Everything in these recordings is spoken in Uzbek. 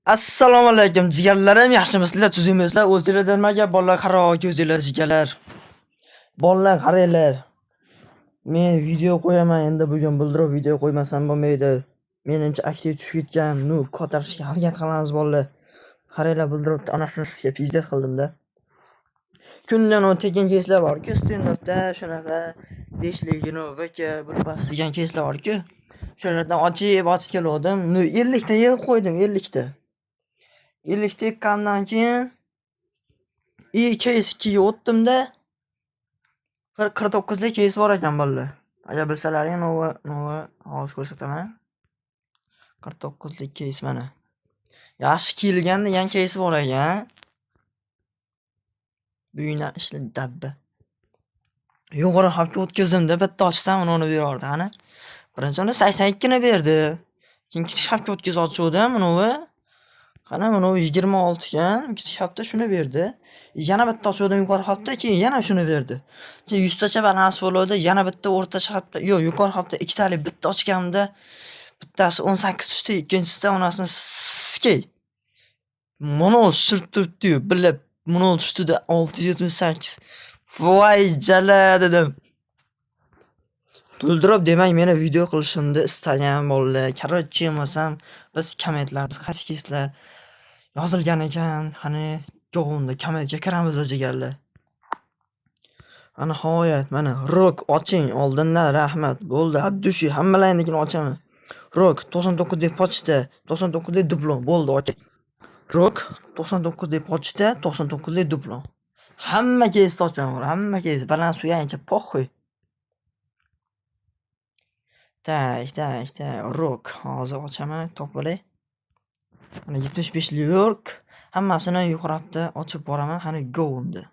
Assalomu alaykum jigarlarim, yaxshimisizlar, tuzukmisizlar? O'zinglar nima gap, bolalar, qarab ko'zinglar jigarlar. Bolalar qaranglar. Men video qo'yaman endi bugun bildirib video qo'ymasam bo'lmaydi. Menimcha aktiv tushib ketgan. Nu, ko'tarishga harakat qilamiz bolalar. Qaranglar, bildiribdi, onasini sizga pizdet qildim-da. Kundan o tekin keyslar bor-ku, stendopda shunaqa 5 ligini VK bir degan keyslar bor-ku. O'shalardan ochib kelgandim. Nu 50 ta yig'ib qo'ydim, 50 ta. 50 ta yiqqandan keyin i keys 2 ga o'tdim-da. Bir 49 ta keys bor ekan bolalar. Agar bilsalaring, novi hozir ko'rsataman. 49 lik keys mana. Yaxshi kiyilgan degan keys bor ekan. Buyuna ishli dabba. Yuqori hapga o'tkazdim-da, bitta ochsam uni berordi, qani. Birinchi uni 82 ni berdi. Keyin kichik hapga o'tkazib ochuvdim, uni qani, uni 26 ekan, kichik hapda shuni berdi. Yana bitta ochuvdim yuqori hapda, keyin yana shuni berdi. Keyin 100 tacha balans bo'ladi, yana bitta o'rtacha hapda, yo'q, yuqori hapda ikkitalik bitta ochganimda bittasi 18 tushdi, ikkinchisida onasini skey. Mana tushirib turibdi-yu, bilib, mana tushdida 678. Voy jala dedim. Bildirib, demak, meni video qilishimni istagan bolalar. Короче, bo'lmasam biz kommentlarni qaysi keyslar yozilgan ekan, qani unda kommentga kiramiz jigarlar. Ana nihoyat mana Rock oching oldindan rahmat. Bo'ldi, от души hammalaringnikini ochaman. Rock 99 deb pochta, 99 deb dublon bo'ldi och. Rock 99 deb pochta, 99 deb dublon. Hamma keysni ochaman, hamma keys balans uyancha похуй. Так, так, так, Rock hozir ochaman, topib olay. Mana 75 York hammasini yuqorida ochib boraman. Qani go unda.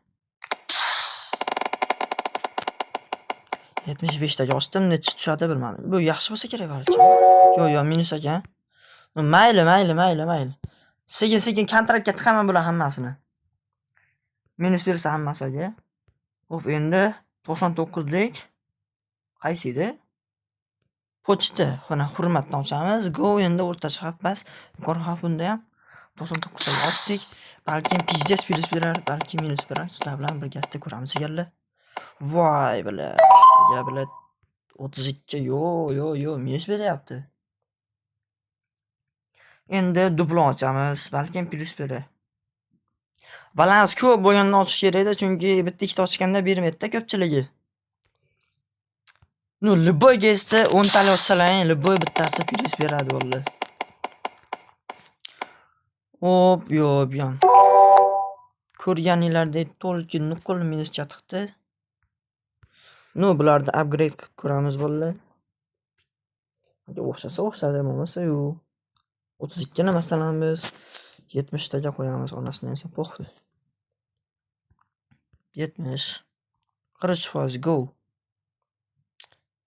75 taga ochdim, nechi tushadi bilmadim. Bu yaxshi bo'lsa kerak balki. Yo'q, yo'q, minus ekan. Mayli, mayli, mayli, mayli. Sekin-sekin kontraktga tiqaman bular hammasini. Minus bersa hammasiga. Xo'p, endi 99 lik qaysi edi? Pochta. Mana hurmatdan ochamiz. Go endi o'rtacha xavf yuqori xavf bunda ham 99 taga ochdik. Balkim pizdes plyus berar, balki minus berar. Sizlar bilan birgalikda ko'ramiz jigarlar. Voy bila. Agar bila 32 yo'q, yo'q, yo'q, minus beryapti. Endi dublon ochamiz, balkim plyus berar. Balans ko'p bo'lganda ochish kerakda, chunki bitta ikkita ochganda bermaydi-da ko'pchiligi. Ну, любой keysda 10 talik ochsalaring, любой bittasi plyus beradi bolalar. Hop, yo'q, bu ham. Ko'rganinglardek to'lki nuqul minusga tiqdi. Ну, bularni upgrade qilib ko'ramiz bolalar. Agar o'xshasa o'xshadi, bo'lmasa yo'q. 32 ni masalan biz 70 taga qo'yamiz, onasini esa похуй. 70. 43% go.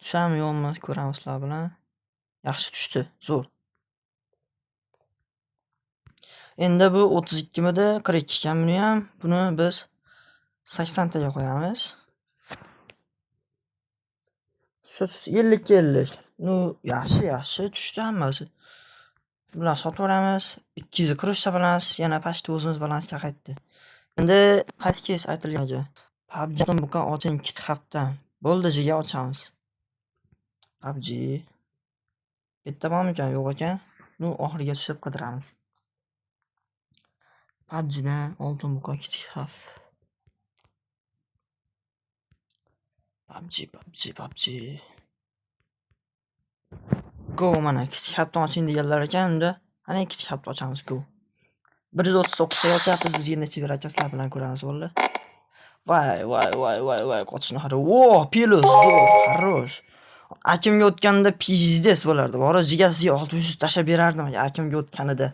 Tushami yo'qmi ko'ramiz sizlar bilan. Yaxshi tushdi, zo'r. Endi bu 32 midi, 42 ekan buni ham. Buni biz 80 taga qo'yamiz. Tushsa tushsa 50 ga 50. Ну, yaxshi, yaxshi tushdi hammasi. Bularni sotib yuboramiz. 243 ta balans, yana почти o'zimiz balansga qaytdi. Endi qaysi keys aytilgan ekan? PUBG buqa oching GitHub'dan. Bo'ldi, jiga ochamiz. PUBG. Bitta bormikan, yo'q ekan. Ну, oxiriga tushib qidiramiz. PUBG'dan oltin buqa GitHub. PUBG, PUBG, PUBG. Go mana kichik hapdan oching deganlar ekan unda. Qani kichik hapni ochamiz go. 139 ta ochyapmiz, bizga necha beradi sizlar bilan ko'ramiz bolalar. Voy, voy, voy, voy, voy, qochishni qara. Vo, plus zo'r, хорош. Akimga o'tganda pizdes bo'lardi. Bora jigasiga 600 tashlab berardim akimga o'tganida.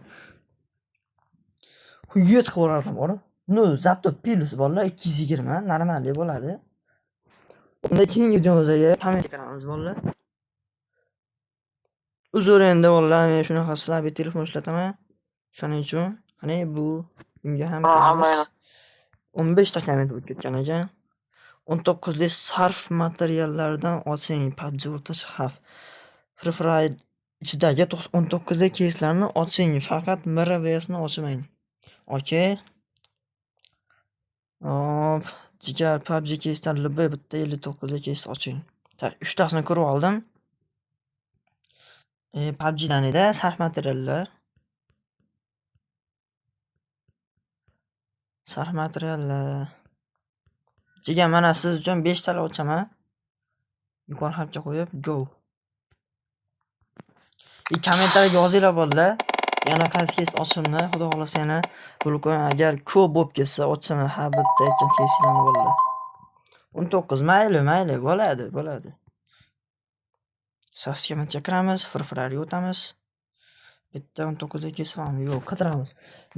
Hujjat qilib yuborardim bora. Ну, зато plus bolalar 220 нормальный bo'ladi. Unda keyingi videomizga komment kiramiz bolalar. Uzr endi bolalar, men shunaqa слабый telefon ishlataman. Shuning uchun qani bu bunga ham kiramiz. 15 ta komment bo'lib ketgan ekan. 19 lik sarf materiallardan oching PUBG o'rtacha xavf. Free Fire Ichidagi 19 keyslarni oching, faqat MRVsni ochmang. Okey. Hop, jigar PUBG keysdan LB bitta 59 keys oching. Tak, 3 tasini ko'rib oldim. PUBGdan edi, sarf materiallar. Sarf materiallar. Jigar, mana siz uchun 5 tala ochaman. Yuqori xatga qo'yib go. Kommentariyaga yozinglar bolalar. Yana qaysi keys ochimni, xudo xohlasa yana bo'lib agar ko'p bo'lib ketsa ochaman har bitta aytgan keyslarni bolalar. 19 mayli, mayli, bo'ladi, bo'ladi. Saskamatga kiramiz, firfirlarga o'tamiz. Bitta 19 keys bormi? Yo'q, qidiramiz.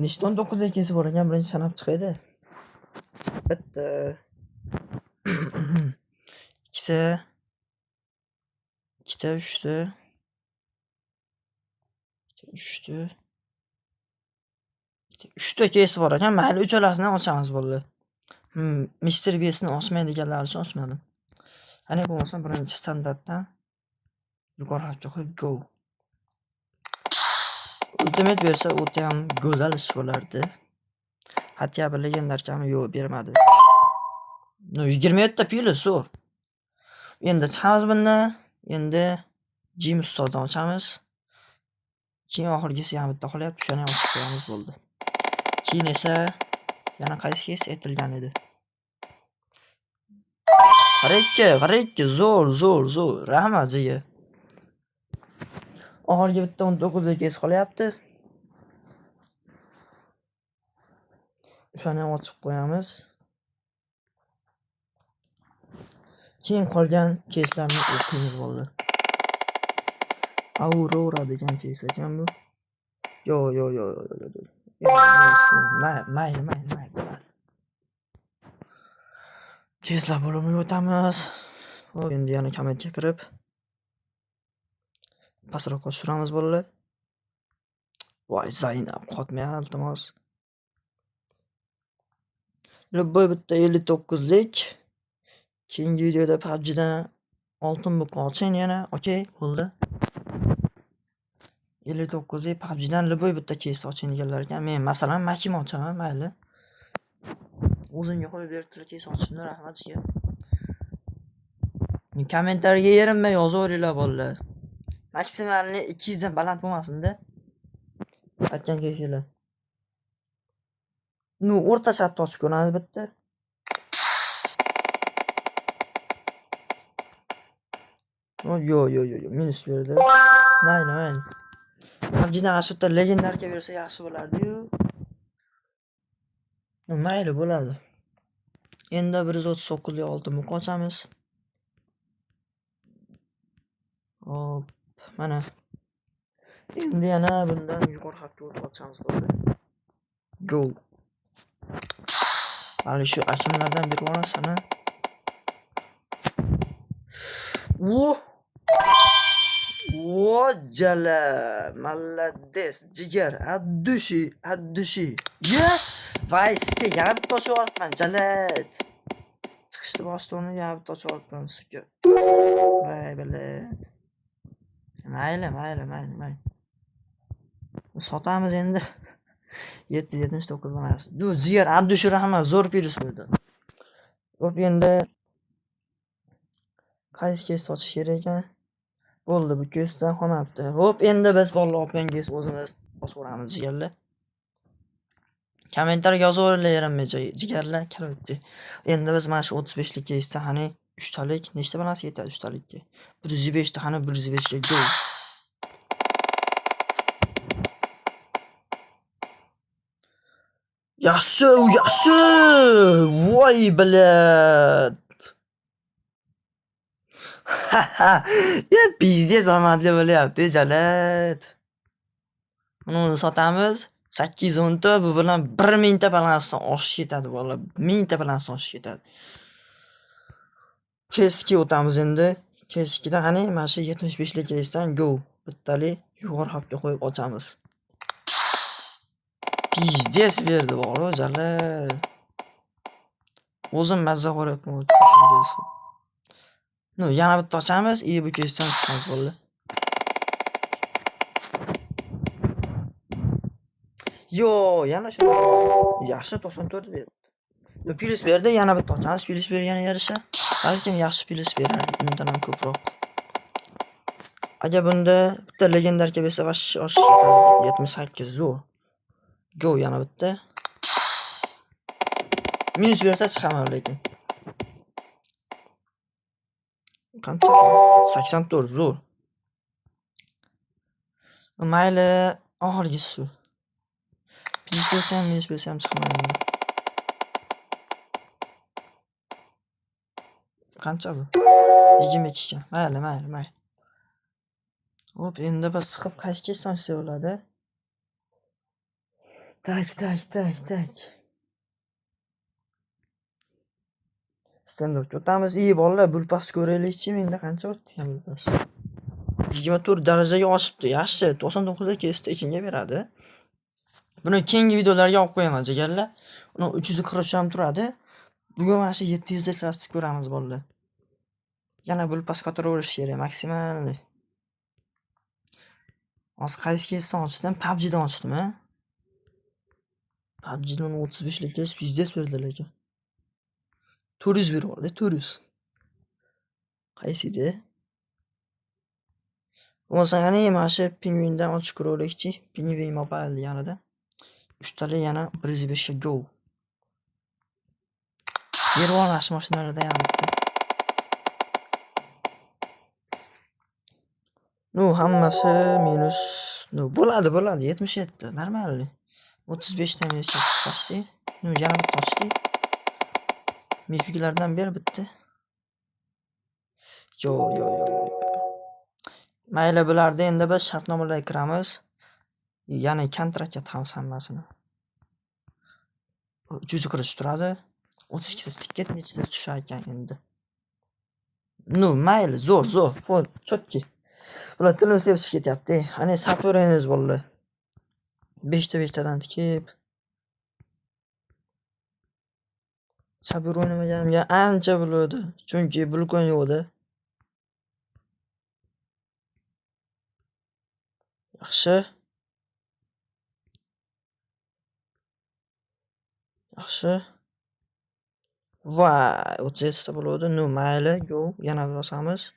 Nechta 19 keys bor ekan, birinchi sanab chiqaydi. Bitta, ikkita, ikkita, uchta, uchta, uchta keys bor ekan. Mayli, uchalasini ochamiz bolalar. Mr. Beastni ochmaydiganlar uchun ochmadim. Qani bo'lmasa birinchi standartdan yuqori xatga qo'yib go. Ultimate bersa o'ta ham go'zal ish bo'lardi. Hatto bir legendarkami? Yo'q, bermadi. No, 27 ta pili zo'r. Endi chiqamiz bundan. Endi Jim ustozdan ochamiz. Keyin oxirgisi yana bitta qolyapti, o'shani ham ochib qo'yamiz bo'ldi. Keyin esa yana qaysi keys aytilgan edi? 42, 42, zo'r, zo'r, zo'r. Rahmat sizga. Oxirgi bitta 19 keys qolyapti. O'shani ham ochib qo'yamiz. Keyin qolgan keyslarni o'qiymiz bo'ldi. Aurora degan keys ekan bu. Yo, yo, yo, yo, yo, yo. Mayli, mayli, mayli, bo'ladi. Keyslar bo'limiga o'tamiz. Xo'p, endi yana kommentga kirib pastroqqa tushiramiz bolalar. Voy, Zaynab, qotmay iltimos. Любой bitta 59lik. Keyingi videoda PUBGdan oltin buqa oching yana. Okey, bo'ldi. 59lik PUBGdan любой bitta keys oching deganlar ekan. Men masalan Makim ochaman, mayli. O'zimga qo'yib beribdilar keys ochishni, rahmat sizga. Kommentariyaga erinmay yozaveringlar bolalar. Maksimalni 200 dan baland bo'lmasin-da. Aytgan keysinglar. Ну, o'rtacha ochib ko'ramiz bitta. Yo, yo, yo, yo, minus berdi. Mayli, mayli. PUBGdan ana shu yerda legendarka bersa yaxshi bo'lardi-yu. Mayli, bo'ladi. Endi 139 lik oltin buqa ochamiz. Hop, mana. Endi yana bundan yuqori xatga o'tib ochamiz bo'ldi. Go. Hali shu akimlardan berib yuborasan-a. Voh! Vo jala, malades, jigar, addushi, addushi. Ye! Voy, sizga yana bitta ochib yuboribman, jalat. Chiqishni bosdi uni, yana bitta ochib yuboribman, suka. Voy, bilat. Mayli, mayli, mayli, mayli. Sotamiz endi. 779 emas. Du, jigar, addushi rahmat, zo'r plyus bo'ldi. Xo'p, endi qaysi keys sotish kerak ekan? Bo'ldi, bu keysdan qolmabdi. Xo'p, endi biz bolalar olgan keys o'zimiz bosib yuboramiz jigarlar. Kommentariyaga yozaveringlar erinmay jigarlar, короче. Endi biz mana shu 35 lik keysda qani 3 talik nechta balans yetadi 3 talikka? 105 ta, qani 105 ga go. Yaxshi, u yaxshi. Voy, bilat. Ya pizdes omadli bo'lyapti, jalat. Uni o'zi sotamiz. 810 ta, bu bilan 1000 ta balansdan oshib ketadi bolalar. 1000 ta balansdan oshib ketadi. Keski o'tamiz endi. Keskida qani mana shu 75 lik keysdan go. Bittali yuqori xatga qo'yib ochamiz. Pizdes berdi bor, jalat. O'zim mazza ko'ryapman. No, yana bitta ochamiz, i bu keysdan chiqamiz bo'ldi. Yo, yana shu. Yaxshi 94 berdi. Yo, plyus berdi, yana bitta ochamiz plyus bergani yarasha. Balkim yaxshi plyus berar, undan ham ko'proq. Agar bunda bitta legendarka bersa, vash oshib ketadi. 78 zo'r. Go, yana bitta. Minus bersa chiqaman lekin. Qancha? 84 zo'r. Mayli, oxirgisi shu. Plyus bersa ham, minus bersa ham chiqaman endi. Qancha bu? 22 ga. Mayli, mayli, mayli. Hop, endi biz chiqib qaysi kesdan ochsa bo'ladi? Tak, tak, tak, tak. Standoffga o'tamiz. Ey bolalar, bulpas ko'raylikchi, menda qancha o'tdi ekan bulpas? 24 darajaga oshibdi. Yaxshi, 99 da kesdi, tekinga beradi. Buni keyingi videolarga olib qo'yaman, jigarlar. Uni 343 ham turadi. Bugun mana shu 700 da klassik ko'ramiz bolalar. Yana bulpas ko'taraverish kerak maksimal. Hozir qaysi kesdan ochdim? PUBG'dan ochdim, a? PUBG'dan 35 lik kes pizdes berdi lekin. 400 berib yubordi, 400. Qaysi edi? Bo'lmasa qani mana shu pingvindan ochib ko'raylikchi. Pingvin Mobile deganida. 3 tali yana 105 ga go. Berib yuboradi shu mashinalarda ham bitta. Nu hammasi minus. Nu bo'ladi, bo'ladi. 77 normalniy. 35 ta minus почти. Nu yana bitta ochdik. Mifiklardan ber bitta. Yo, yo, yo. Mayli, bularda endi biz shartnomalarga kiramiz. Ya'ni kontraktga tiqamiz hammasini. 343 turadi. 32 ta tiket nechta tushar ekan endi? Nu mayli, zo'r, zo'r. Xo'p, chotki. Bular tilimiz tepishib ketyapti. Qani sapyor o'ynaymiz bolalar. 5 ta 5 tadan tikib. Sapyor o'ynamaganimga ancha bo'ldi. Chunki bulkon yo'qdi. Yaxshi. Yaxshi. Voy, 37 ta bo'ldi. Nu mayli, go, yana bosamiz.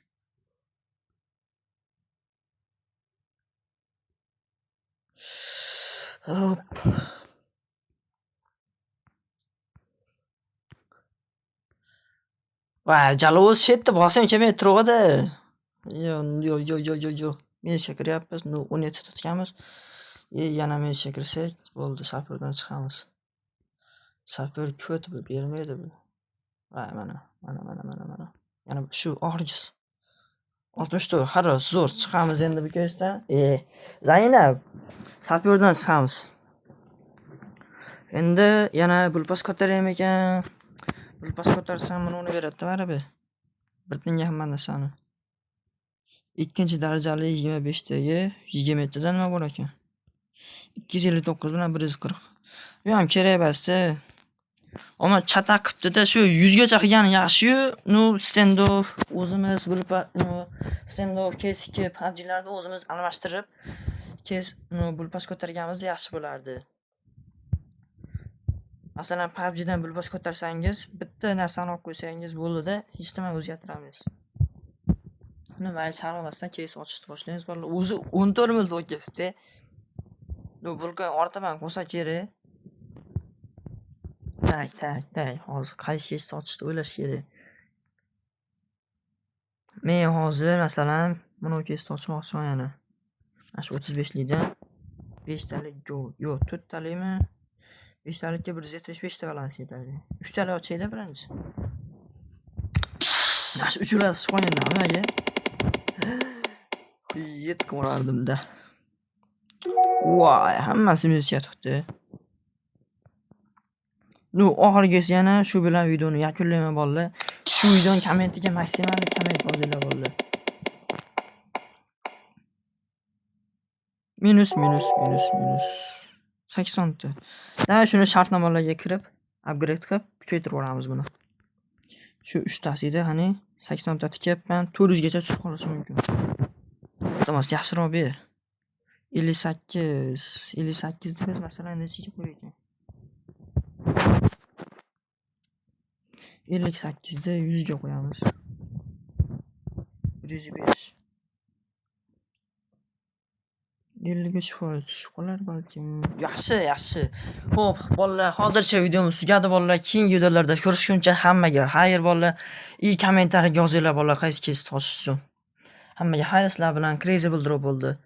Hop. Voy, jalavoz shetda bosing kelmay turg'idi. Yo, yo, yo, yo, yo, yo. Minusga kiryapmiz. Nu 17 ta tikamiz. Yana minusga kirsak, bo'ldi, sapyordan chiqamiz. Sapyor ko't bu, bermaydi bu. Voy, mana, mana, mana, mana, mana. Yana shu oxirgisi. 64, xaros, zo'r, chiqamiz endi bu keysdan. Zaynab, sapyordan chiqamiz. Endi yana bulpas ko'taraymi ekan? Bulpas ko'tarsam buni uni beradi baribir. Bir tinga hamma narsani. Ikkinchi darajali 25 tagi 20 ta nima bor ekan? 259 bilan 140. Bu ham kerak emas-da. Ammo chataq qilibdi-da, shu 100 gacha qilgani yaxshi-yu, nu standoff o'zimiz bulpa, nu standoff case 2 PUBG'larni o'zimiz almashtirib, case nu bulpas ko'targanimizda yaxshi bo'lardi. Masalan, PUBG'dan bulpas ko'tarsangiz, bitta narsani olib qo'ysangiz bo'ldi-da, hech nima o'zgartirolmaysiz. Uni mayli chalg'imasdan case ochishni boshlaymiz bolalar. O'zi 14 mil ketibdi. Nu bulka ortaman qo'sa kerak. Tak, tak, tak. Hozir qaysi case ochishni o'ylash kerak. Men hozir masalan buni case ochmoqchiman yana. Mana shu 35 likdan 5 talik go, yo'q, 4 talikmi? 5 talikka 175 ta balans yetadi. 3 talik ochayda birinchi. Mana shu uchalasi chiqib nimaga? Yetib borardim-da. Voy, hammasi minusga chiqdi. Nu oxirgisi yana shu bilan videoni yakunlayman bolalar. Shu videoni kommentiga maksimal komment yozinglar bolalar. Minus, minus, minus, minus. 80 ta. Mana shuni shartnomalarga kirib, upgrade qilib kuchaytirib yuboramiz buni. Shu 3 tasi edi, qani 80 ta tikyapman, 400 gacha tushib qolishi mumkin. Iltimos, yaxshiroq ber. 58, 58 ni biz masalan nechiga qo'yar ekan? 58 ni 100 ga qo'yamiz. 105. 53% tushib qolar balkim. Yaxshi, yaxshi. Xo'p, bolalar, hozircha videomiz tugadi bolalar. Keyingi videolarda ko'rishguncha hammaga xayr bolalar. И kommentariyaga yozinglar bolalar qaysi кейs topish uchun. Hammaga xayr, sizlar bilan Crazy Bulldrop bo'ldi.